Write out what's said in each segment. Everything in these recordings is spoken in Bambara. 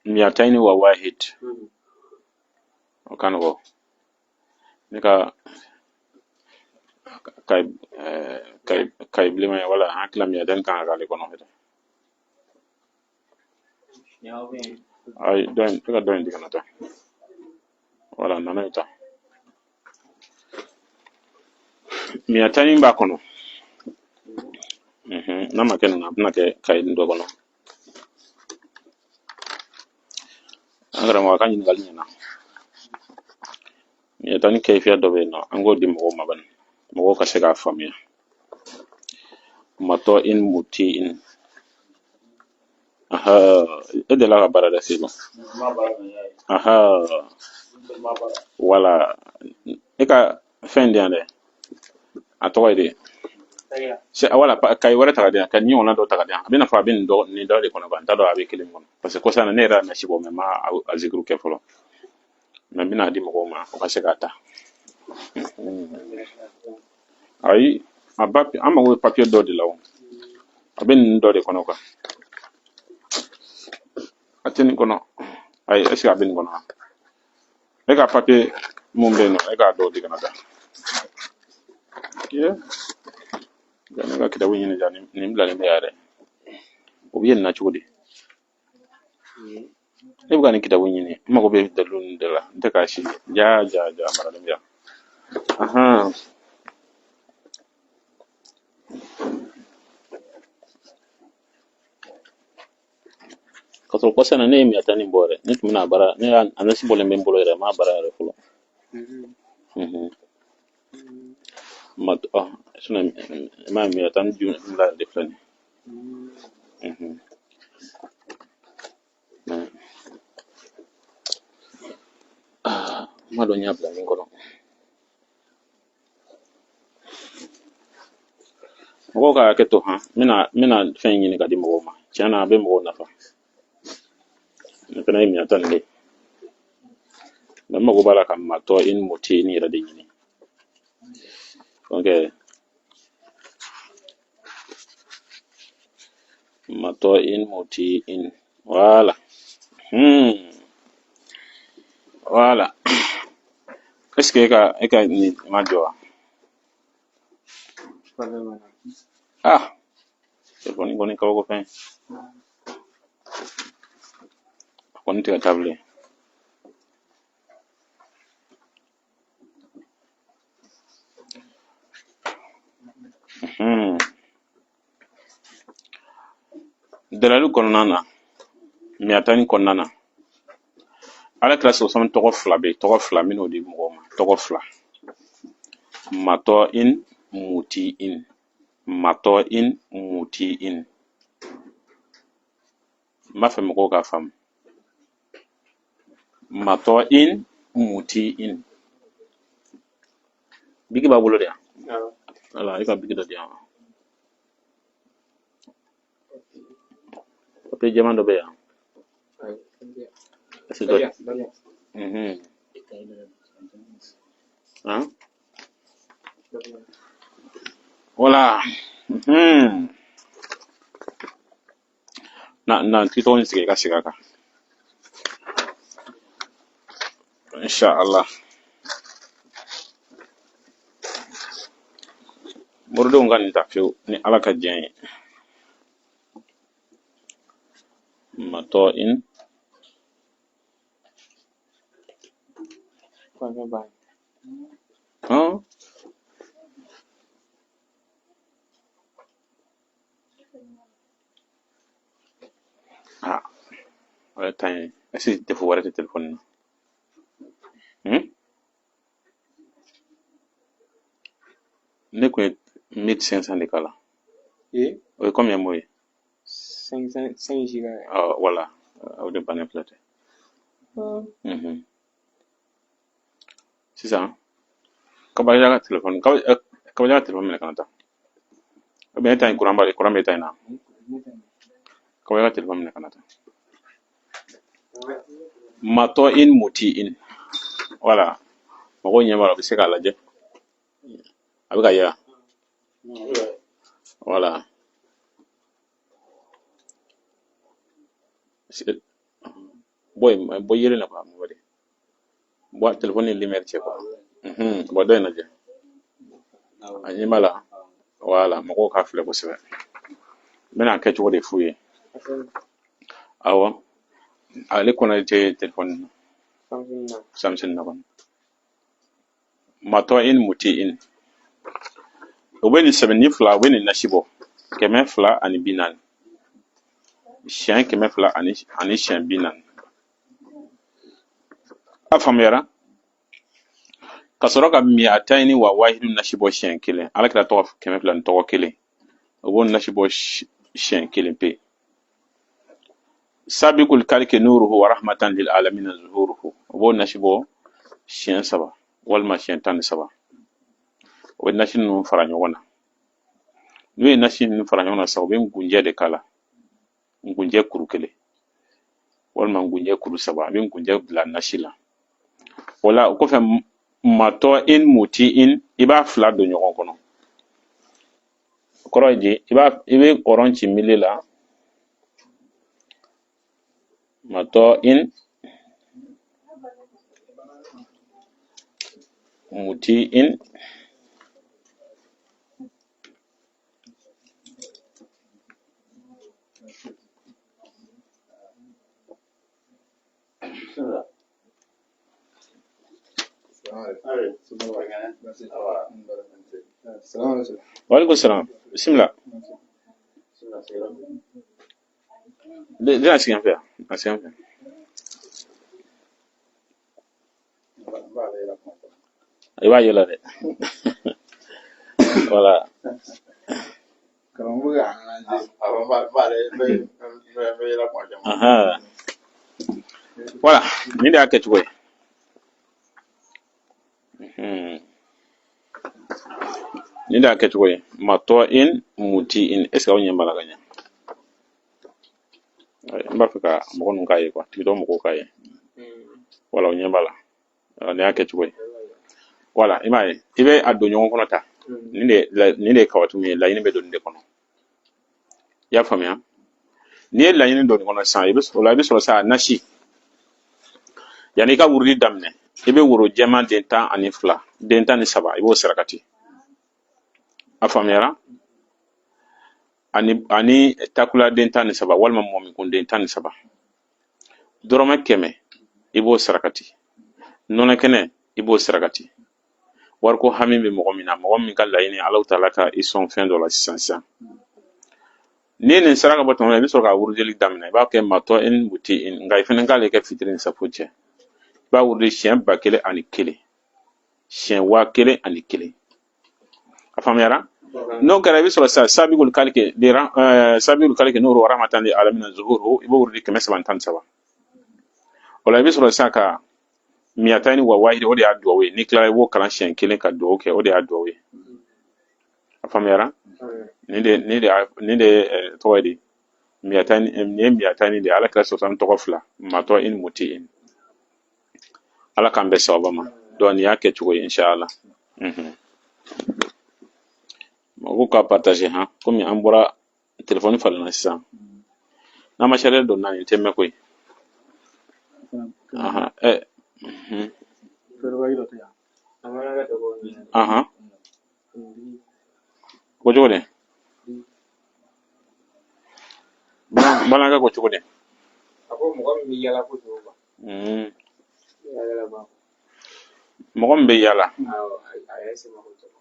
Miyatayini wa wahid o ka nɔgɔ ne ka kaye bilenman ye wala an tila miyatayini kan ka k'ale kɔnɔ yɛrɛ. Ayi, dɔ in, e ka dɔ in di ka na taa. Wala nana ye ta miyatayini b'a kɔnɔ. N'a ma kɛ nin na, a bɛna kɛ kaye dɔ kɔnɔ. An karamɔgɔ a ka ɲininkali ɲɛna. Miyatayini kɛyifiya dɔ bɛ yen nɔ, an k'o di mɔgɔw ma bani, mɔgɔw ka se k'a faamuya. Matɔ in muti in. Aha, e delila ka baara dɛ selu. Aha, wala e ka fɛn di yan dɛ, a tɔgɔ ye di? Wala kaye wɛrɛ ta ka di yan, ka nin ɲɔgɔnna dɔ ta ka di yan. A bɛna fɔ a bɛ nin dɔ nin dɔ de kɔnɔ quoi, n t'a dɔn a bɛ kelen kɔnɔ parce que kɔsa in na ne yɛrɛ y'a nasi bɔ, mais n ma a zikiru kɛ fɔlɔ, mais n bɛna di mɔgɔw ma u ka se k'a ta. Ayi, a ba an mago bɛ papiye dɔ de la o, a bɛ nin dɔ de kɔnɔ quoi, a tɛ nin kɔnɔ. Ayi, est ce que a bɛ nin kɔnɔ wa? E ka papiye mun bɛ yen nɔ, e k'a dɔw di ka na taa. Ye, ne ka kitabu ɲini ja, nin bilalen bɛ yan yɛrɛ, o bɛ ye nin na cogo di? Ne bɛ ka nin kitabu ɲini, n mago bɛ dalilu ninnu de la, n tɛ k'a si ye. Ja ja ja, maralen bɛ yan. Ahan. Ka sɔrɔ kɔsa in na ne ye miyatani bɔ yɛrɛ, ne tun bɛna a baara, ne y'a a nasi bɔlen bɛ n bolo yɛrɛ, n m'a baara yɛrɛ fɔlɔ. Ma ɔ sinon i m'a ye miyatani jumla yɛrɛ de filɛ nin ye. Mais n m'a dɔn n y'a bila min kɔnɔ. Mɔgɔw ka hakɛ to han, n bɛna fɛn ɲini ka di mɔgɔw ma. Tiɲɛ na a bɛ mɔgɔw nafa. Nin fana ye miyatani de ye. Mais n mago b'a la ka matɔ i ni moti ni yɛrɛ de ɲini. Donc matɔ in moti in, voilà. Voilà. Est-ce que e ka nin ma jɔ wa? Ah, telefɔni kɔni kabako fɛn. A kɔni tɛ ka taa bilen. Dalalu kɔnɔna na, miyatani kɔnɔna na, Ala kira sɔsɔm tɔgɔ fila bɛ yen, tɔgɔ fila min n'o di mɔgɔw ma, tɔgɔ fila. Matɔ in muti in, matɔ in muti in. N b'a fɛ mɔgɔw k'a faamu. Matɔ in muti in. Biki b'a bolo de yan. Wala, e ka biki dɔ di yan. Papiye jɛman dɔ bɛ yan. Est-ce que dɔ? Hein? Voilà. Na na t'i tɔgɔ in sigi i ka segin a kan. Inshallah. Moridenw ka nin ta fiyewu ni Ala ka diɲɛ ye. Matɔ in. Hɔn? Ah, o ye tan ye. Est-ce que défaut wɛrɛ tɛ téléphone na? Ne kun ye 1500 de k'a la. O ye combien mot ye? 5 giga. Ah, voilà. O de bannen filɛ ten. Sisan, Kabaja ka téléphone, Kabaja ka téléphone minɛ ka na taa. Ou bien e ta in courant b'ale, courant bɛ e ta in na. Kabaja ka téléphone minɛ ka na taa. Matɔ in muti in. Voilà. Mɔgɔw ɲɛ b'a la, u bɛ se k'a lajɛ. A bɛ ka ye wa? Voilà. Bɔ yen, bɔ yelen na quoi, mɔgɔ de bɔ telefɔni ni lumière cɛ quoi. Bɔ dɔ in lajɛ, a ɲɛ b'a la. Voilà, mɔgɔw k'a filɛ kosɛbɛ. N bɛna a kɛcogo de f'u ye. Awɔ, ale kɔnɔ tɛ telefɔni na. Samsung na kɔni. Matɔ in muti in, u bɛ nin sɛbɛn ni fila, u bɛ nin nasi bɔ 240, siɲɛ 200 ani siɲɛ 40. A faamuyara? Ka sɔrɔ ka miatayini wa wahidu nasi bɔ siɲɛ kelen, Ala kira tɔgɔ 200 ni tɔgɔ kelen, o b'o nasi bɔ siɲɛ kelen pe. Sabikul kaliki nuruhu wa rahmatan lil alamina zuhuruhu, o b'o nasi bɔ siɲɛ saba walima siɲɛ 13. O bɛ nasi ninnu fara ɲɔgɔn na. N'u ye nasi ninnu fara ɲɔgɔn na sisan, u bɛ ngunjɛ de k'a la, ngunjɛ kuru kelen walima ngunjɛ kuru saba, a bɛ ngunjɛ bila nasi la. O la, o kɔfɛ, matɔ in muti in, i b'a fila don ɲɔgɔn kɔnɔ. O kɔrɔ ye di? I bɛ rond ci milieu la, matɔ in muti in. Waaleykum salam, bisimila. Den sigi an fɛ yan, a sigi an fɛ. I b'a yɛlɛ dɛ. Voilà. Ahan. Voilà, nin de y'a kɛcogo ye. Nin de y'a kɛcogo ye, matɔ in muti in. Est ce que aw ɲɛ b'a la ka ɲɛ? N b'a fɛ ka mɔgɔ ninnu k'a ye quoi, tigidɔ mɔgɔw k'a ye. Voilà, o ɲɛ b'a la. Nin y'a kɛcogo ye. Voilà, i m'a ye, i bɛ a don ɲɔgɔn kɔnɔ ta. Nin de ye kawatimu ye, laɲini bɛ don nin de kɔnɔ. I y'a faamuya? N'i ye laɲini don nin kɔnɔ sisan, i bɛ o la, i bɛ sɔrɔ sa nasi. Yanni i ka wurudi daminɛ, i bɛ woro jɛman den 12, den 13, i b'o sarakati. A faamuyara? Ani takula den 13 walima mɔmikun den 13, dɔrɔmɛ 100, i b'o sarakati. Nɔnɔ kɛnɛ, i b'o sarakati. Wariko hami bɛ mɔgɔ min na, mɔgɔ min ka laɲini Alahu taala ka i sɔn fɛn dɔ la sisan sisan, n'i ye nin saraka bɔ tuma min na, i bɛ sɔrɔ ka wurudili daminɛ. I b'a kɛ matɔ in muti in, nka i fana k'ale kɛ fitiri ni safo cɛ. I b'a wurudi siɲɛ 1001, siɲɛ 1001. A faamuyara? N'o kɛra, i bɛ sɔrɔ sisan sabigul kalike sabigul kalike nuru wa rahmatan lil alamina zuhuru, i b'o wurudi 313. O la, i bɛ sɔrɔ sisan ka miyatani wa wahidi, o de y'a duwawu ye. N'i tilala, i b'o kalan siɲɛ kelen ka duwawu kɛ, o de y'a duwawu ye. A faamuyara? Nin de tɔgɔ ye di, miyatani, nin ye miyatani de ye, Ala kira sɔsɔ tɔgɔ fila, matɔ in muti in. Ala k'an bɛn sababa ma. Donc nin y'a kɛcogo ye, inshallah. Mɔgɔw ka partager han, komi an bɔra telefɔni falenna sisan. N'an ma chargeur don na, nin tɛ mɛn koyi. Ahan, ɛ. Ahan. Ko cogo di? Bamanankɛ ko cogo di? A ko mɔgɔ min bɛ yala kojugu quoi. Mɔgɔ min bɛ yala. Awɔ, a yɛrɛ se ma kojugu.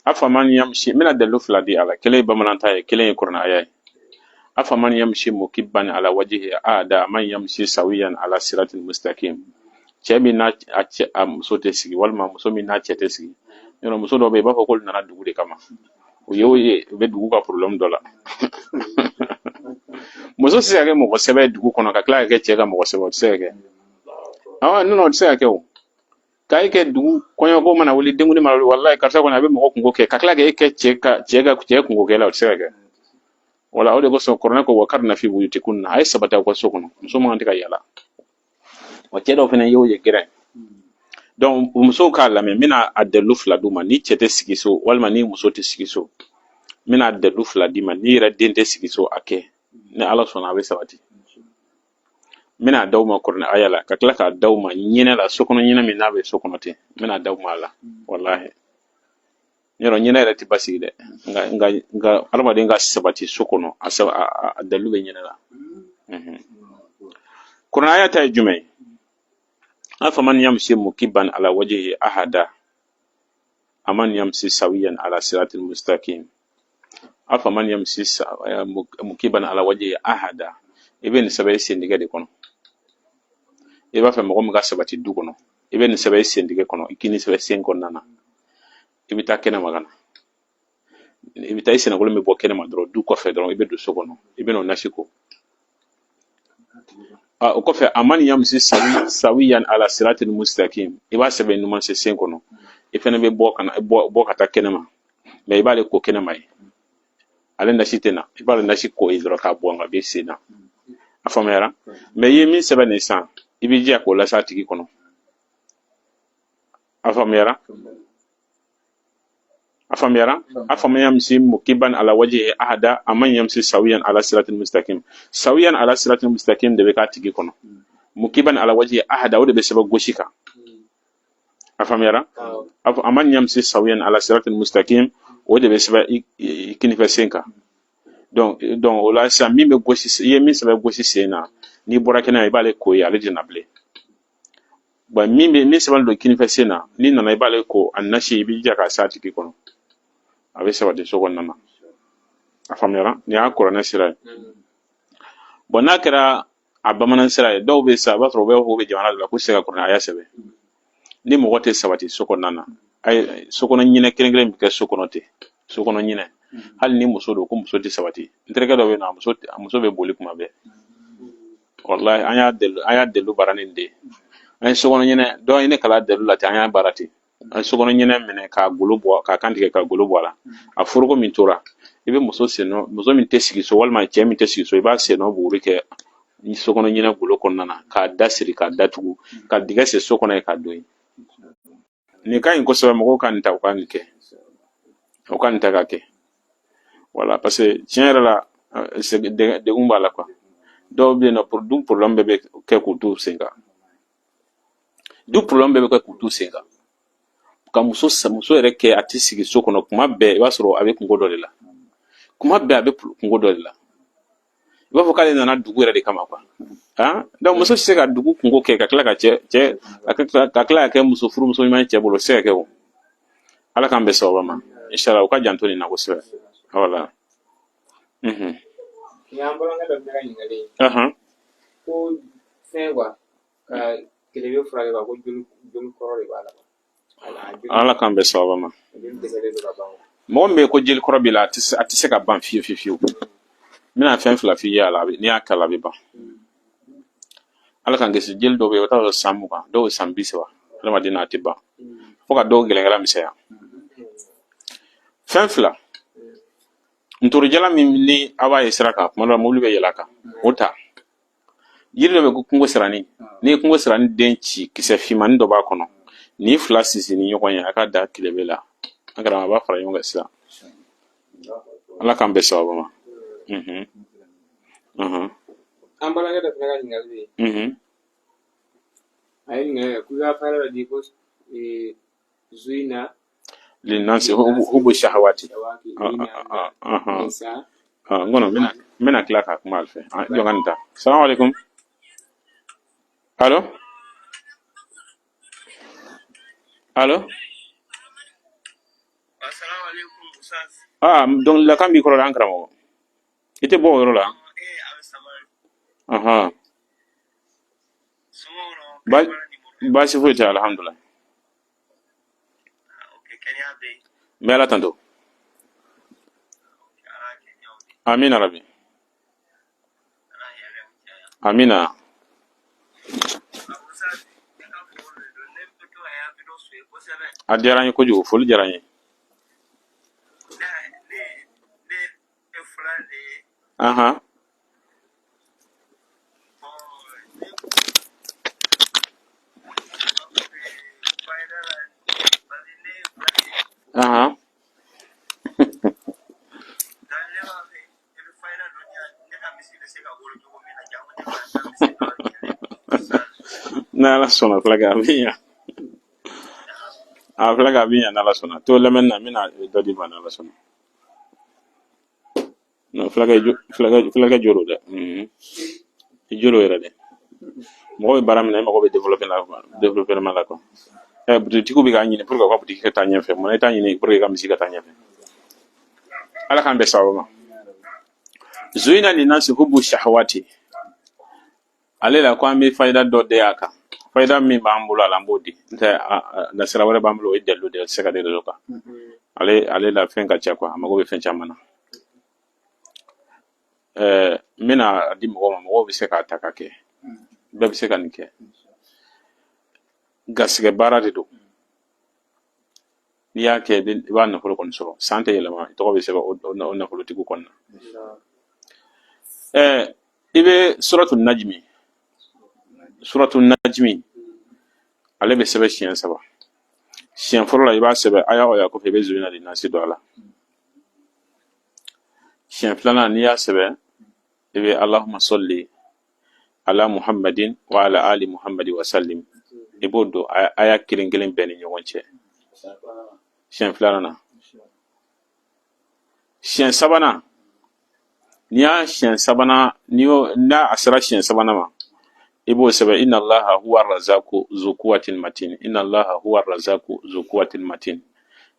Afaman yamshi, n bɛna dalilu fila di a la, kelen ye bamanan ta ye, kelen ye kuranɛ aya ye. Afaman yamshi mukibban ala wajihi ada man yamshi sawiyan ala siratin mustaqim. Cɛ min n'a a cɛ a muso tɛ sigi, walima muso min n'a cɛ tɛ sigi. Yɔrɔ muso dɔw bɛ yen, i b'a fɔ k'olu nana dugu de kama. U ye o ye, u bɛ dugu ka problème dɔ la. Muso tɛ se ka kɛ mɔgɔ sɛbɛ ye dugu kɔnɔ ka tila ka kɛ cɛ ka mɔgɔ sɛbɛ, o tɛ se ka kɛ. Awɔ, non, o tɛ se ka kɛ o. K'a e kɛ dugu kɔɲɔko mana wuli, denkundi mana wuli, walayi karisa kɔni a bɛ mɔgɔ kunko kɛ, ka tila k'e kɛ cɛ ka cɛ kunko kɛ la, o tɛ se ka kɛ. Wala o de kosɔn kuranɛ ko wakarna fi buyutikunna, a ye sabati aw ka so kɔnɔ, muso man kan tɛ ka yala. Wa cɛ dɔw fana y'o ye gɛrɛ. Donc musow k'a lamɛn, n bɛna a dalilu fila d'u ma. Ni cɛ tɛ sigi so walima ni muso tɛ sigi so, n bɛna a dalilu fila d'i ma. N'i yɛrɛ den tɛ sigi so, a kɛ ni Ala sɔnna, a bɛ sabati. N bɛna d'aw ma kuranɛ aya la, ka tila k'a d'aw ma ɲinɛ la, so kɔnɔ ɲinɛ min n'a bɛ so kɔnɔ ten, n bɛna d'aw ma a la. Walahi, yɔrɔ ɲinɛ yɛrɛ tɛ basigi dɛ, nka adamaden ka sabati so kɔnɔ, a dalilu bɛ ɲinɛ la. Kuranɛ aya ta ye jumɛn ye? Afaman yamsi mukiban ala wajhihi ahada aman yamsi sawiyan ala siratil mustaqim. Afaman yamsi mukiban ala wajhihi ahada, i bɛ nin sɛbɛn i sendigɛ de kɔnɔ. I b'a fɛ mɔgɔ min ka sabati du kɔnɔ, i bɛ nin sɛbɛn i sendigɛ kɔnɔ, i kinin sɛbɛn sen kɔnɔna na. I bɛ taa kɛnɛma ka na, i bɛ taa i sennakolon bɛ bɔ kɛnɛma dɔrɔn, du kɔfɛ dɔrɔn, i bɛ don so kɔnɔ, i bɛ n'o nasi ko. O kɔfɛ, aman yamsi sawiyan ala siratil mustaqim, i b'a sɛbɛn numan sen kɔnɔ, i fɛnɛ bɛ bɔ ka na, bɔ ka taa kɛnɛma, mais i b'ale ko kɛnɛma ye, ale nasi tɛ na, i b'ale nasi ko ye dɔrɔn k'a bɔn ka b'i sen na. A faamuyara? Mais i ye min sɛbɛn nin san, i b'i jija k'o lase a tigi kɔnɔ. A faamuyara? A faamuyara? Afaman yamsi mukiban ala wajhihi ahada aman yamsi sawiyan ala siratil mustaqim. Sawiyan ala siratil mustaqim de bɛ k'a tigi kɔnɔ, mukiban ala wajhihi ahada, o de bɛ sɛbɛn gauche kan. A faamuyara? Aman yamsi sawiyan ala siratil mustaqim, o de bɛ sɛbɛn i kinifɛ sen kan. Donc o la sisan, min bɛ gauche, i ye min sɛbɛn gauche sen na, n'i bɔra kɛnɛ, i b'ale ko ye, ale tɛ na bilen. Bon, min bɛ min sɛbɛn don kinifɛ sen na, n'i nana, i b'ale ko a nasi, i b'i jija k'a s'a tigi kɔnɔ, a bɛ sabati so kɔnɔna na. A faamuyara? Nin y'a kuranɛ sira ye. Bon, n'a kɛra a bamanan sira ye, dɔw bɛ sa, i b'a sɔrɔ u bɛ fɔ k'u bɛ jamana de la, k'u tɛ se ka kuranɛ aya sɛbɛn. Ni mɔgɔ tɛ sabati so kɔnɔna na, a ye so kɔnɔ ɲinɛ kelen kelen bɛ kɛ so kɔnɔ ten, so kɔnɔ ɲinɛ, hali ni muso don, ko muso tɛ sabati. N terikɛ dɔ bɛ yen nɔ, a muso bɛ boli kuma bɛɛ. Wallahi, an y'a dalilu baara ni nin de ye. An ye sokɔnɔ ɲinɛ dɔ ye ne kalan dalilu la ten, an y'a baara ten. An ye sokɔnɔ ɲinɛ minɛ k'a golo bɔ, k'a kantigɛ k'a golo bɔ a la. A foroko min tora, i bɛ muso sennɔ, muso min tɛ sigi so walima cɛ min tɛ sigi so, i b'a sennɔ buguri kɛ sokɔnɔ ɲinɛ golo kɔnɔna na, k'a da siri, k'a datugu, ka dingɛ sen so kɔnɔ yen, k'a don yen. Nin ka ɲi kosɛbɛ, mɔgɔw ka nin ta, u ka nin kɛ, u ka nin ta ka kɛ. Voilà, parce que tiɲɛ yɛrɛ la, degun b'a la quoi. Dɔw bɛ yen nɔ, du problème bɛɛ bɛ kɛ k'u t'u sen kan, du problème bɛɛ bɛ kɛ k'u t'u sen kan, ka muso yɛrɛ kɛ a tɛ sigi so kɔnɔ. Kuma bɛɛ i b'a sɔrɔ a bɛ kungo dɔ de la, kuma bɛɛ a bɛ kungo dɔ de la, i b'a fɔ k'ale nana dugu yɛrɛ de kama quoi. Ah, donc muso tɛ se ka dugu kungo kɛ ka tila ka cɛ cɛ ka tila ka kɛ muso furumuso ɲuman ye cɛ bolo, o tɛ se ka kɛ o. Ala k'an bɛn sababa ma, inshallah. U ka janto nin na kosɛbɛ, voilà. Ni an balimakɛ dɔ fana ka ɲininkali ye ko fɛn quoi, ka kelebe furakɛ quoi, ko joli kɔrɔ de b'a la quoi. Ala k'an bɛn sababa ma. Joli dɛsɛlen don ka ban quoi. Mɔgɔ min bɛ yen ko jeli kɔrɔ b'i la, a tɛ se ka ban fiyewu fiyewu fiyewu. N bɛna fɛn fila f'i ye a la, n'i y'a k'a la, a bɛ ban. Ala k'an kisi, jeli dɔw bɛ yen, o t'a sɔrɔ san 20, dɔw san 30, adamaden na a tɛ ban, fo ka dɔw gɛlɛnkɛla misɛnya. Fɛn fila: ntorojala min ni a b'a ye sira kan, kuma dɔ la mobili bɛ yɛlɛ a kan, o ta. Yiri dɔ bɛ ko kungo sirani, n'i ye kungo sirani den ci, kisɛ finmanin dɔ b'a kɔnɔ, nin fila sinsin ni ɲɔgɔn ye, a ka da tilebe la, an karamɔgɔ, a b'a fara ɲɔgɔn kan sisan. Ala k'an bɛn sababa ma. An balimakɛ dɔ fana ka ɲininkali bɛ yen. A ye ɲininkali kɛ k'i ka fɛɛrɛ dɔ di ko zuyina linnasi hubu shahawati. Shawaki mina nisa. N kɔnɔ n bɛna tila ka kuma a fɛ. Jɔn ka nin ta. Salamu alaikum. Allo, allo. Ah, dɔnkililakan b'i kɔrɔ la, an karamɔgɔ, i tɛ bɔ o yɔrɔ la. Ahan, baasi foyi tɛ, alhamdulilah, n bɛ Ala tanto. Amina rabi, amina. A diyara n ye kojugu, foli diyara n ye. Ahan. Ahan. N'Ala sɔnna, fulakɛ, a bɛ ɲa. A fulakɛ, a bɛ ɲa n'Ala sɔnna. To lamɛnni na, n bɛna dɔ d'i ma n'Ala sɔnna. Non, fulakɛ, fulakɛ jo don dɛ. I jo don yɛrɛ dɛ. Mɔgɔ bɛ baara min na, i mago bɛ développement la, développement la quoi. Ɛ, butigitigiw bɛ k'a ɲini pour que u ka butigi ka taa ɲɛfɛ. Munna i t'a ɲini pour que i ka misi ka taa ɲɛfɛ? Ala k'an bɛn sababu ma. Zuyina linasi hubu shahawati, ale la ko an bɛ fayida dɔ de a kan. Fayida min b'an bolo a la, an b'o di. N tɛ nasira wɛrɛ b'an bolo, o ye dalilu de ye, o tɛ se ka di réseau kan. Ale la fɛn ka ca quoi, a mago bɛ fɛn caman na. N bɛna a di mɔgɔw ma, mɔgɔw bɛ se k'a ta ka kɛ, bɛɛ bɛ se ka nin kɛ. Garisɛgɛ baara de don. N'i y'a kɛ, i b'a nafolo kɔni sɔrɔ, san tɛ yɛlɛma, i tɔgɔ bɛ sɛbɛn o nafolotigiw kɔnɔna na. I bɛ suratu najimi, suratu najimi, ale bɛ sɛbɛn siɲɛ saba. Siɲɛ fɔlɔ la, i b'a sɛbɛn aya o aya kɔfɛ, i bɛ zuyina linasi don a la. Siɲɛ filanan, n'i y'a sɛbɛn, i bɛ Allahumma salli ala Muhammadin wa ala ali Muhammadi wa sallim, i b'o don aya kelen kelen bɛɛ ni ɲɔgɔn cɛ siɲɛ filanan na. Siɲɛ sabanan, n'i y'a siɲɛ sabanan, n'i y'o n'a a sera siɲɛ sabanan ma, i b'o sɛbɛn inna Allaha huwa razaku zu quwwatin matin, inna Allaha huwa razaku zu quwwatin matin.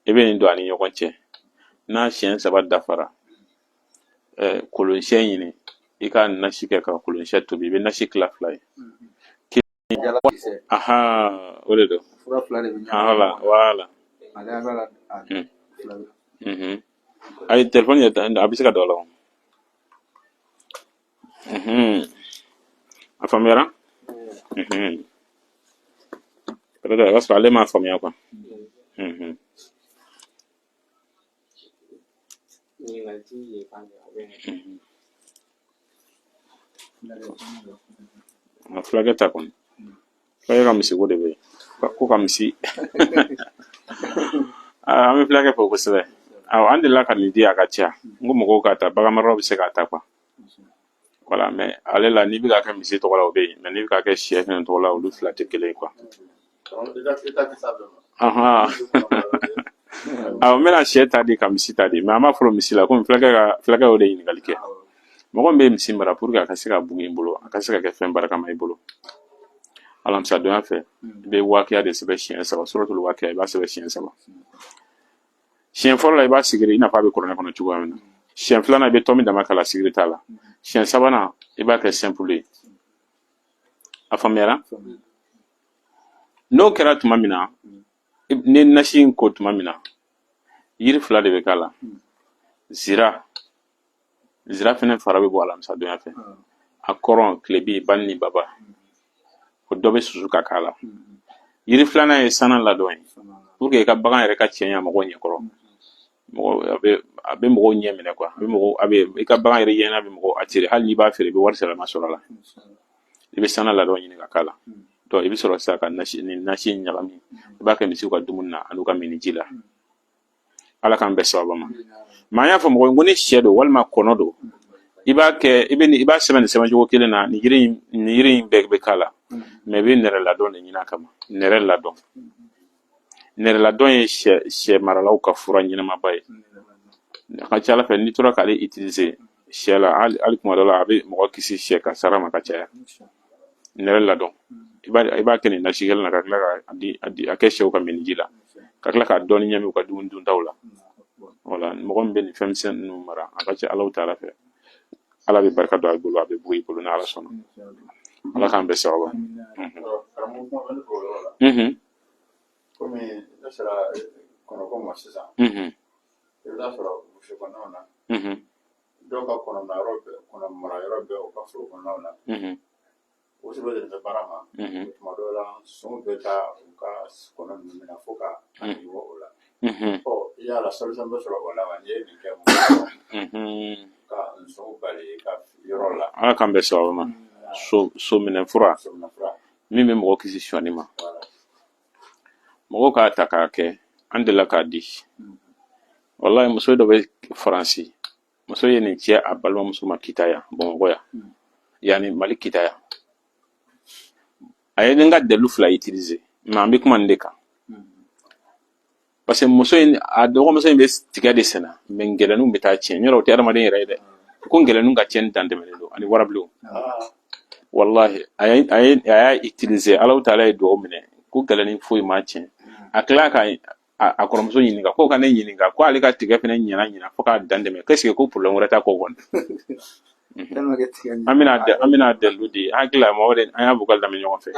I bɛ nin don a ni ɲɔgɔn cɛ. N'a siɲɛ saba dafara, kolonsyɛ ɲini, i ka nasi kɛ ka kolonsyɛ tobi. I bɛ nasi tila fila ye. Aha, o de don. Fura fila de bɛ ɲagami. Voilà, voilà. Ale b'a la a fila bɛ. Ayi, telefɔni yɛrɛ, a bɛ se ka don a la o. A faamuyara. Peut-être a b'a sɔrɔ ale m'a faamuya quoi. Ɲininkali ti yen fan fɛ, a bɛ A fulakɛ ta kɔni, fulakɛ ka misiko de bɛ yen ko ka misi. An bɛ fulakɛ fo kosɛbɛ. Awɔ, an delila ka nin di a ka ca. N ko mɔgɔw k'a ta, bagan maralaw bɛ se k'a ta quoi. Voilà, mais ale la, n'i bɛ k'a kɛ misi tɔgɔ la, o bɛ yen, mais n'i bɛ k'a kɛ sɛ fɛnɛ tɔgɔ la, olu fila tɛ kelen ye quoi. Ahan, awɔ, n bɛna sɛ ta di ka misi ta di, mais an b'a fɔlɔ misi la, komi fulakɛ y'o de ɲininkali kɛ. Mɔgɔ min bɛ misi mara pour que a ka se ka bugun i bolo, a ka se ka kɛ fɛn barikama i bolo, alamisa donya fɛ, i bɛ wakiya de sɛbɛn siɲɛ saba. Suratul wakiya, i b'a sɛbɛn siɲɛ saba. Siɲɛ fɔlɔ la, i b'a sigiri i n'a fɔ a bɛ kuranɛ kɔnɔ cogoya min na. Siɲɛ filanan, i bɛ tɔmi dama k'a la, sigiri t'a la. Siɲɛ sabanan, i b'a kɛ simple ye. A faamuyara? N'o kɛra tuma min na, ni nasi in ko tuma min na, yiri fila de bɛ k'a la. Zira, zira fɛnɛ fara bɛ bɔ alamisa donya fɛ. A kɔrɔn, tilebi, bani ni baba, o dɔ bɛ susu ka k'a la. Yiri filanan ye sana ladɔn ye, pour que i ka bagan yɛrɛ ka cɛɲa mɔgɔw ɲɛkɔrɔ. Mɔgɔ a bɛ mɔgɔw ɲɛ minɛ quoi. A bɛ mɔgɔw, a bɛ i ka bagan yɛrɛ ɲɛna, bɛ mɔgɔw attirer. Hali n'i b'a feere, i bɛ wari sɛlɛma sɔrɔ a la. I bɛ sana ladɔn ɲini ka k'a la. Donc i bɛ sɔrɔ sisan ka nasi ni nasi in ɲagami, i b'a kɛ misiw ka dumuni na an'u ka miniji la. Ala k'an bɛn sababa ma. Mais an y'a fɔ mɔgɔ ye ko ni sɛ don walima kɔnɔ don, i b'a kɛ, i bɛ i b'a sɛbɛn nin sɛbɛncogo kelen na. Nin yiri in bɛɛ bɛ k'a la, mais i bɛ nɛrɛ ladɔn de ɲini a kama. Nɛrɛ ladɔn, nɛrɛ ladɔn ye sɛ maralaw ka fura ɲɛnamaba ye. A ka ca ala fɛ, n'i tora k'ale utiliser sɛ la, hali kuma dɔ la, a bɛ mɔgɔ kisi sɛ kasara ma ka caya. Nɛrɛ ladɔn, i b'a kɛ nin nasi kelen na, ka tila ka di a kɛ sɛw ka miniji la, ka tila k'a dɔɔni ɲami u ka dumuni duntaw la. Wala mɔgɔ min bɛ nin fɛn misɛn ninnu mara, a ka ca Ala taala fɛ, Ala bɛ barika don a bolo, a bɛ bɔ i bolo ni Ala sɔnna. Ala k'an bɛn sababa. Komi ne sera kɔnɔko ma sisan, i bɛ taa sɔrɔ burusi kɔnɔnaw na, dɔw ka kɔnɔ mara yɔrɔ bɛɛ, kɔnɔ mara yɔrɔ bɛɛ u ka foro kɔnɔnaw na. O sɛbɛn de bɛ baara ma. Tuma dɔw la, sonw bɛ taa u ka kɔnɔ ninnu minɛ fo ka a bɔ o la. Ɔ, yala solution bɛ sɔrɔ o la wa, n'i ye nin kɛ ka nsonw bali i ka yɔrɔ la? Ala k'an bɛn sababa ma. So minɛ fura. Sominɛ fura. Min bɛ mɔgɔ kisi sonyani ma. Mɔgɔw k'a ta k'a kɛ. An delila k'a di. Walayi, muso dɔ bɛ Faransi, muso ye nin cɛ a balimamuso ma Kita yan, Bamakɔ yan, yanni Mali Kita yan. A ye n ka dalilu fila utiliser, mais an bɛ kuma nin de kan, parce que muso in, a dɔgɔmuso in bɛ tiga de sɛnɛ, mais ngɛlɛninw bɛ taa tiɲɛ. Yɔrɔ o tɛ adamaden yɛrɛ ye dɛ, ko ngɛlɛninw ka tiɲɛni dan tɛmɛnen don ani warabilenw. Wallahi, a y'a utiliser. Alahu taala ye dugawu minɛ ko gɛlɛnin foyi ma tiɲɛ. A tila ka a kɔrɔmuso ɲininka ko ka ne ɲininka ko ale ka tigɛ fɛnɛ ɲɛna ɲina fo k'a dan tɛmɛ, qu'est-ce que ko problème wɛrɛ t'a kɔ kɔni. An bɛna dalilu di. An hakili la mɔgɔ de an y'a vocal lamɛn ɲɔgɔn fɛ.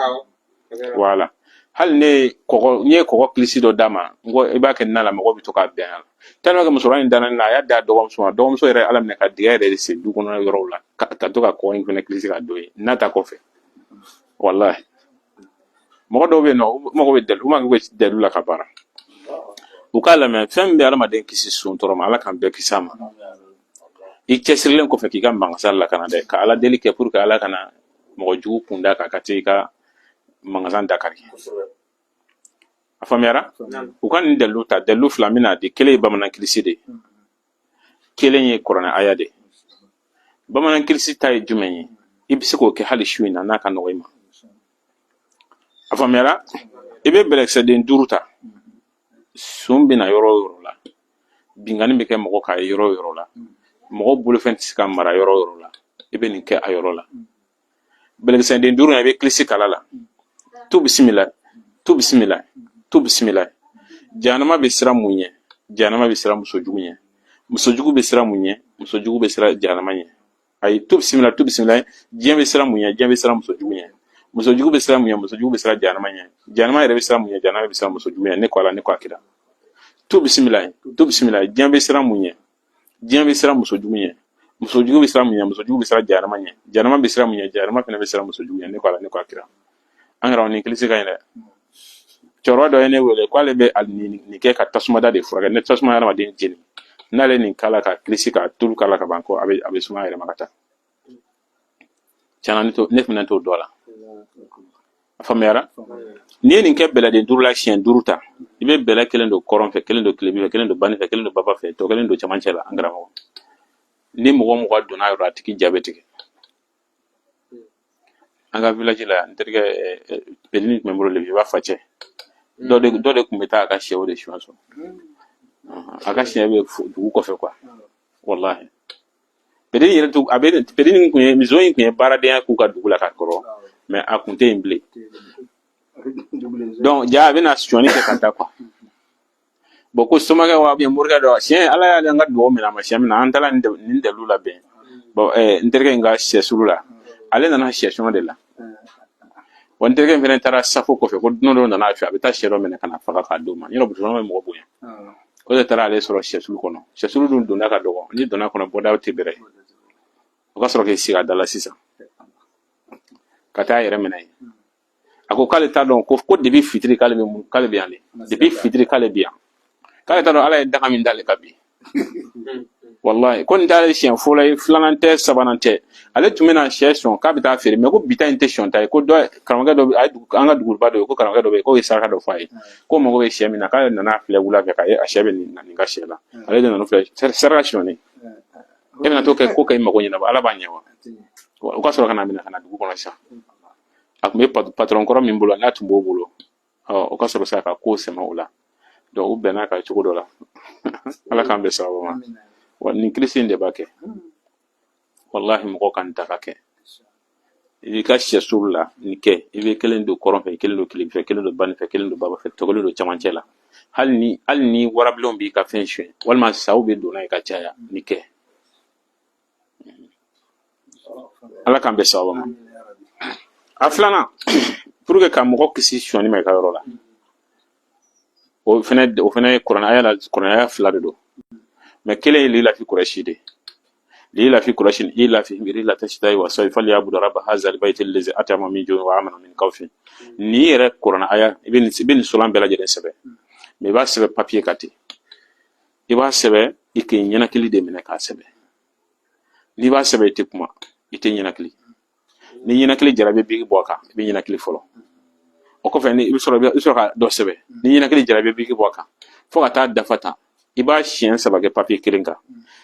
Voilà, hali ne ye kɔgɔ, n ye kɔgɔ kilisi dɔ d'a ma, n ko i b'a kɛ na la, mɔgɔw bɛ to k'a bɛn a la, tellement que musokɔrɔba in danna ne la. A y'a di a dɔgɔmuso ma. Dɔgɔmuso yɛrɛ ala minɛ ka dingɛ yɛrɛ de sen du kɔnɔ yɔrɔw la ka to ka kɔgɔ in fɛnɛ kilisi ka don yen n'a ta kɔfɛ. Walahi, mɔgɔ dɔw bɛ yen nɔ, u mago bɛ dalilu, u mago bɛ dalilu la ka baara. U k'a lamɛn, fɛn min bɛ adamaden kisi sun tɔɔrɔ ma, Ala k'an bɛɛ kisi a ma. I cɛsirilen kɔfɛ k'i ka magasin lakana dɛ, ka Ala deli kɛ pour que Ala kana mɔgɔ jugu kun da kan ka t'i ka magasin dakari. A faamuyara? U ka nin dalilu ta, dalilu fila min na di, kelen ye bamanan kilisi de ye, kelen ye kuranɛ aya de ye. Bamanan kilisi ta ye jumɛn ye? I bɛ se k'o kɛ hali su in na n'a ka nɔgɔ i ma. A faamuyara? I bɛ bɛlɛkisɛden 5 ta. Sun bɛ na yɔrɔ o yɔrɔ la, binkanni bɛ kɛ mɔgɔ kan yɔrɔ o yɔrɔ la, mɔgɔ bolofɛn tɛ se ka mara yɔrɔ o yɔrɔ la, i bɛ nin kɛ a yɔrɔ la. Bɛlɛkisɛden 5 in, i bɛ kilisi kala la: tu bisimila, tu bisimila, tu bisimila. Jahanama bɛ siran mun ɲɛ? Jahanama bɛ siran musojugu ɲɛ. Musojugu bɛ siran mun ɲɛ? Musojugu bɛ siran jahanama ɲɛ. Ayi, tu bisimila, tu bisimila. Diɲɛ bɛ siran mun ɲɛ? Diɲɛ bɛ siran musojugu ɲɛ. Musojugu bɛ siran mun ɲɛ? Musojugu bɛ siran jahanama ɲɛ. Jahanama yɛrɛ bɛ siran mun ɲɛ? Jahanama bɛ siran musojugu ɲɛ. Ne ko Ala, ne ko a kira. Tu bisimila, tu bisimila. Diɲɛ bɛ siran mun ɲɛ? Diɲɛ bɛ siran musojugu ɲɛ. Musojugu bɛ siran mun ɲɛ? Musojugu bɛ siran jahanama ɲɛ. Jahanama bɛ siran mun ɲɛ? Jahanama fana bɛ siran musojugu ɲɛ. Ne ko Ala, ne ko a kira. An yɛrɛ ni kilisi ka ɲi dɛ. Cɛkɔrɔba dɔ ye ne wele k'ale bɛ nin kɛ ka tasumada de furakɛ. Ne tasuma hadamaden jeni, n'ale nin k'a la ka kilisi ka tulu k'a la ka ban, ko a bɛ suma yɛrɛ ma ka taa. Tiɲɛna, ne fana t'o dɔn a la. A faamuyara? N'i ye nin kɛ bɛlɛden 5 la, siɲɛ 5 ta, i bɛ bɛlɛ kelen don kɔrɔn fɛ, kelen don tilebin fɛ, kelen don bani fɛ, kelen don baba fɛ, tɔ kelen don cɛmancɛ la. An karamɔgɔ, ni mɔgɔ o mɔgɔ donna yɔrɔ, a tigi ja bɛ tigɛ. An ka village la, n terikɛ petini tun bɛ n bolo, le b'a facɛ dɔ de tun bɛ taa a ka sɛw de suɲɛ sɔrɔ. A ka sɛ bɛ dugu kɔfɛ quoi. Wallahi, petini yɛrɛ tun a bɛ petini kun ye muso in tun ye baaradenya k'u ka dugu la ka kɔrɔ, mais a kun tɛ yen bilen. Donc ja a bɛna sonyani kɛ ka taa quoi. Bon, ko somakɛ wa bien morikɛ dɔ, siɲɛ Ala y'ale an ka dugawu minɛ a ma siɲɛ min na, an taara nin dalilu labɛn. Bon, n terikɛ in ka sɛsulu la, ale nana sɛ de la wa. N terikɛ in fana taara safo kɔfɛ ko dunan dɔ nana a fɛ, a bɛ taa sɛ dɔ minɛ ka na faga k'a d'o ma. Yɔrɔ burusikɔnɔ bɛ mɔgɔ bonya. O de taara ale sɔrɔ sɛsulu kɔnɔ. Sɛsulu dun donda ka dɔgɔ, n'i donna kɔnɔ, bɔda tɛ bɛrɛ. O ka sɔrɔ k'i sigi a da la sisan ka taa a yɛrɛ minɛ yen. A ko k'ale t'a dɔn ko depuis fitiri k'ale bɛ mun, k'ale bɛ yan de, depuis fitiri k'ale bɛ yan, k'ale t'a dɔn Ala ye daga min d'ale kan bi. Wallahi, ko nin t'ale siɲɛ fɔlɔ ye, filanan tɛ, sabanan tɛ. Ale tun bɛna sɛ sɔn k'a bɛ taa feere, mais ko bi ta in tɛ sɔn ta ye, ko dɔ karamɔgɔkɛ dɔ a ye an ka duguba dɔ ye, ko karamɔgɔkɛ dɔ bɛ yen k'o ye saraka dɔ fɔ a ye, ko mago bɛ sɛ min na, k'ale nana filɛ wula fɛ k'a ye a sɛ bɛ nin ka sɛ la. Ale de nana filɛ saraka sɔnni. E bɛna t'o kɛ ko kɛ i mago ɲɛnabɔ, Ala b'a ɲɛ wa? O ka sɔrɔ ka na minɛ ka na dugu kɔnɔ sisan. A tun bɛ patron kɔrɔ min bolo, n'a tun b'o bolo, o ka sɔrɔ sisan ka ko sɛmɛ o la. Donc u bɛnna kan cogo dɔ la. Ala k'an bɛn sababu ma. Wa nin kilisi in de b'a kɛ. Wallahi, mɔgɔ ka nin ta ka kɛ i b'i ka sɛsulu la nin kɛ. I bɛ kelen don kɔrɔn fɛ, kelen don tilebin fɛ, kelen don bani fɛ, kelen don baba fɛ, tɔ kelen don cɛmancɛ la. Hali ni warabilenw b'i ka fɛn suɲɛ walima saw bɛ don n'a ye ka caya, nin kɛ. Ala k'an bɛn sababu ma. A filanan, pour que ka mɔgɔ kisi sonyani ma i ka yɔrɔ la, o fɛnɛ ye kuranɛ aya la. Kuranɛ aya fila de don, mais kelen ye lilafi kurɛsi de. Lilafi kurɛsi ilafihim rihlata shita'i wa sayfi falyabudu rabba hazal bayti allazi at'ama min ju'in wa amana min khawfin. Nin yɛrɛ kuranɛ aya, i bɛ nin suran bɛɛ lajɛlen sɛbɛn, mais i b'a sɛbɛn papier kan ten. I b'a sɛbɛn, i k'i ɲɛnakili de minɛ k'a sɛbɛn. N'i b'a sɛbɛn, i tɛ kuma, i tɛ ɲɛnakili. Ni ɲɛnakili jara, i bɛ biki bɔ a kan. I bɛ ɲɛnakili fɔlɔ, o kɔfɛ ni i bɛ sɔrɔ ka dɔ sɛbɛn. Ni ɲɛnakili jara, i bɛ biki bɔ a kan fo ka taa dafa tan. I b'a siɲɛ saba kɛ papiye kelen kan,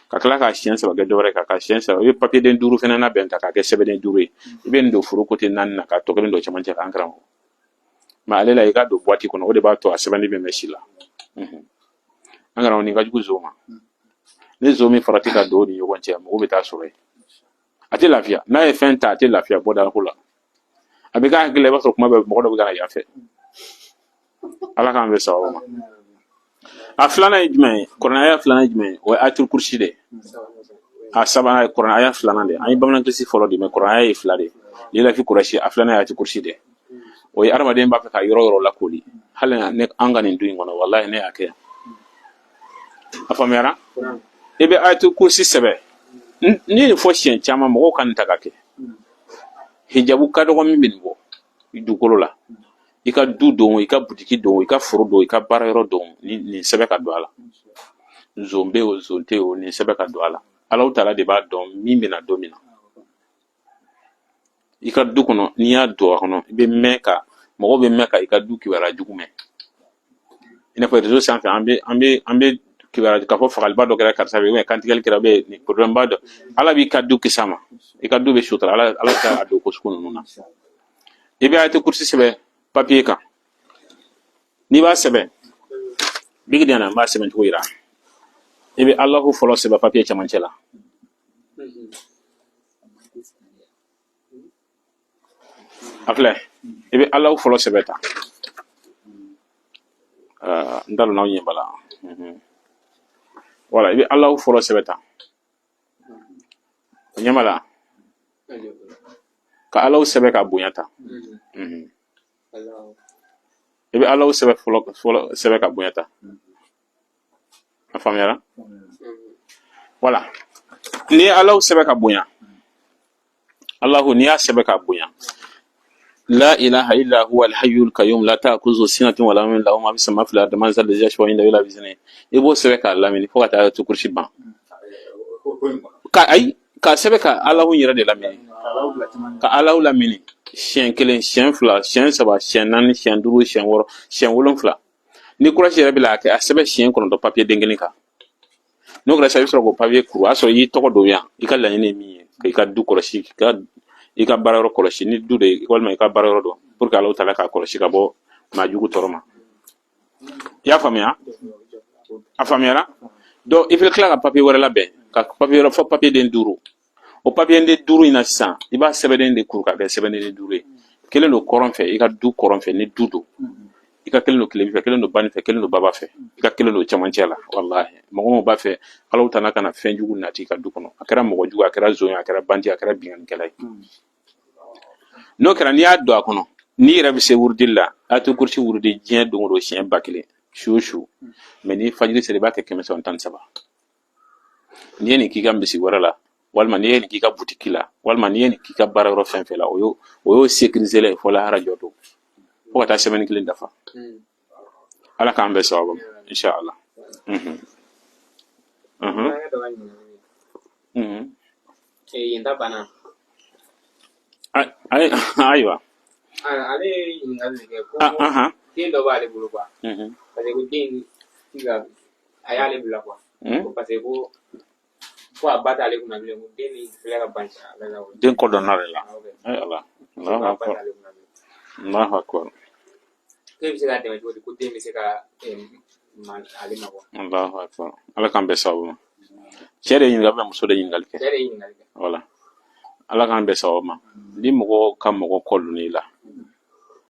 ka tila k'a siɲɛ saba kɛ dɔwɛrɛ kan, ka siɲɛ saba. I bɛ papiye den duuru fana labɛn ta k'a kɛ sɛbɛnden duuru ye. I bɛ nin don foro côté naani na, k'a tɔ kelen don cɛmancɛ la. An karamɔgɔ, mais ale la, i ka don boîte kɔnɔ, o de b'a to a sɛbɛnni bɛ mɛn si la. An karamɔgɔ, nin ka jugu zon ma. Ni zon min farati ka don o ni ɲɔgɔn cɛ, mɔgɔ bɛ taa sɔrɔ yen, a tɛ lafiya. N'a ye fɛn ta, a tɛ lafiya bɔda ko la. A bɛ k'a hakili la, i b'a sɔrɔ kuma bɛɛ mɔgɔ dɔ bɛ ka na yan fɛ. Ala k'an bɛn sababu ma. A filanan ye jumɛn ye? Kuranɛ aya filanan ye jumɛn ye? O ye ayatul kursi de ye. A sabanan ye kuranɛ aya filanan de ye. An ye bamanan kilisi fɔlɔ de, mais kuranɛ aya ye fila de ye. Lilafi kurasi, a filanan ye ayatul kursi de ye. O ye adamaden b'a fɛ ka yɔrɔ yɔrɔ lakoli, hali ne an ka nin du in kɔnɔ, walahi ne y'a kɛ yan. A faamuyara? I bɛ ayatul kursi sɛbɛn. N ye nin fɔ siɲɛ caman, mɔgɔw ka nin ta ka kɛ hijabu ka dɔgɔ min bɛ nin bɔ dugukolo la. I ka du don, i ka butiki don, i ka foro don, i ka baara yɔrɔ don, ni nin sɛbɛn ka don a la. Zon bɛ o, zon tɛ o, nin sɛbɛn ka don a la. Alahu taala de b'a dɔn min bɛna don min na i ka du kɔnɔ. N'i y'a don a kɔnɔ, i bɛ mɛn ka mɔgɔw bɛ mɛn ka i ka du kibaruya jugu mɛn. I n'a fɔ réseau sanfɛ, an bɛ kibaruya k'a fɔ fagaliba dɔ kɛra karisa fɛ, ou kantigɛli kɛra, ou nin problème ba dɔ. Ala b'i ka du kisi a ma, i ka du bɛ sutura. Ala t'a don ko sugu ninnu na. I bɛ ayatul kursi sɛbɛn papier kan. N'i b'a sɛbɛn, biki di yan na, n b'a sɛbɛn cogo yira. I bɛ Alahu fɔlɔ sɛbɛn papier cɛmancɛ la. A filɛ, i bɛ Alahu fɔlɔ sɛbɛn tan. N t'a dɔn n'aw ɲɛ b'a la. Voilà, i bɛ Alahu fɔlɔ sɛbɛn tan. O ɲɛ b'a la, ka Alahu sɛbɛn ka bonya tan. I bɛ Alahu sɛbɛn fɔlɔ fɔlɔ, sɛbɛn ka bonya tan. A faamuyara? Voilà, n'i ye Alahu sɛbɛn ka bonya, Alahu, n'i y'a sɛbɛn ka bonya, la ilaha illa huwa alhayyul qayyum la ta'khudhuhu sinatun wala nawm lahu ma fis samawati wal ardi man zal ladhi yashfa'u indahu illa bi'izni. I b'o sɛbɛn k'a lamini fo ka taa ayatul kursi ban. Ka ayi, k'a sɛbɛn ka Alahu yɛrɛ de lamini, ka Alahu lamini siɲɛ kelen, siɲɛ fila, siɲɛ saba, siɲɛ naani, siɲɛ duuru, siɲɛ wɔɔrɔ, siɲɛ wolonfila. Ni kurasi yɛrɛ bɛ a kɛ, a sɛbɛn siɲɛ 9 papiye den kelen kan. N'o kɛra sisan, i bɛ sɔrɔ k'o papiye kuru. O y'a sɔrɔ i y'i tɔgɔ don yan, i ka laɲini ye min ye, k'i ka du kɔlɔsi, k'i ka baara yɔrɔ kɔlɔsi, ni du de ye walima i ka baara yɔrɔ don, pour que Alahu taala k'a kɔlɔsi ka bɔ maa jugu tɔɔrɔ ma. I y'a faamuya? A faamuyara? Donc i bɛ tila ka papiye wɛrɛ labɛn, ka papiye wɛrɛ fɔ, papiye den duuru. O papiye den duuru in na sisan, i b'a sɛbɛnden de kuru ka kɛ sɛbɛnden den duuru ye. Kelen don kɔrɔn fɛ, i ka du kɔrɔn fɛ ni du don. I ka kelen don tilebin fɛ, kelen don bani fɛ, kelen don baba fɛ, i ka kelen don cɛmancɛ la. Walahi, mɔgɔ min b'a fɛ Alahu taala kana fɛn jugu nati i ka du kɔnɔ, a kɛra mɔgɔ jugu, a kɛra zon ye, a kɛra bandi, a kɛra binkannikɛla ye, n'o kɛra, n'i y'a don a kɔnɔ, n'i yɛrɛ bɛ se wurudili la, ayatul kursi wurudi diɲɛ don o don siɲɛ 1000, su o su. Mais ni fajiri sera, i b'a kɛ 913. N'i ye nin k'i ka misi wɛrɛ la, walima n'i ye nin k'i ka butiki la, walima n'i ye nin k'i ka baara yɔrɔ fɛn fɛn la, o y'o sécuriser la ye fo lahara jɔ don, fo ka taa semaine kelen dafa. Ala k'an bɛn sababu ma, inshallah. Yen ta banna. Ayiwa. Ale ye ɲininkali de kɛ ko den dɔ b'ale bolo quoi, parce que ko den ti ka a y'ale bila quoi, ko parce que ko a ba t'ale kunna bilen, ko den ni filɛ ka ban ale la. Den kɔ dɔnna ale la. Ay Ala, Allahu akbar, Allahu akbar. K'e bɛ se k'a dɛmɛ cogo di ko den bɛ se ka ale ma quoi? Allahu akbar. Ala k'an bɛn sababu ma. Cɛ de ye ɲininkali kɛ, muso de ye ɲininkali kɛ? Cɛ de ye ɲininkali kɛ. Voilà, Ala k'an bɛn sababu ma. Ni mɔgɔ ka mɔgɔ kɔ donn'i la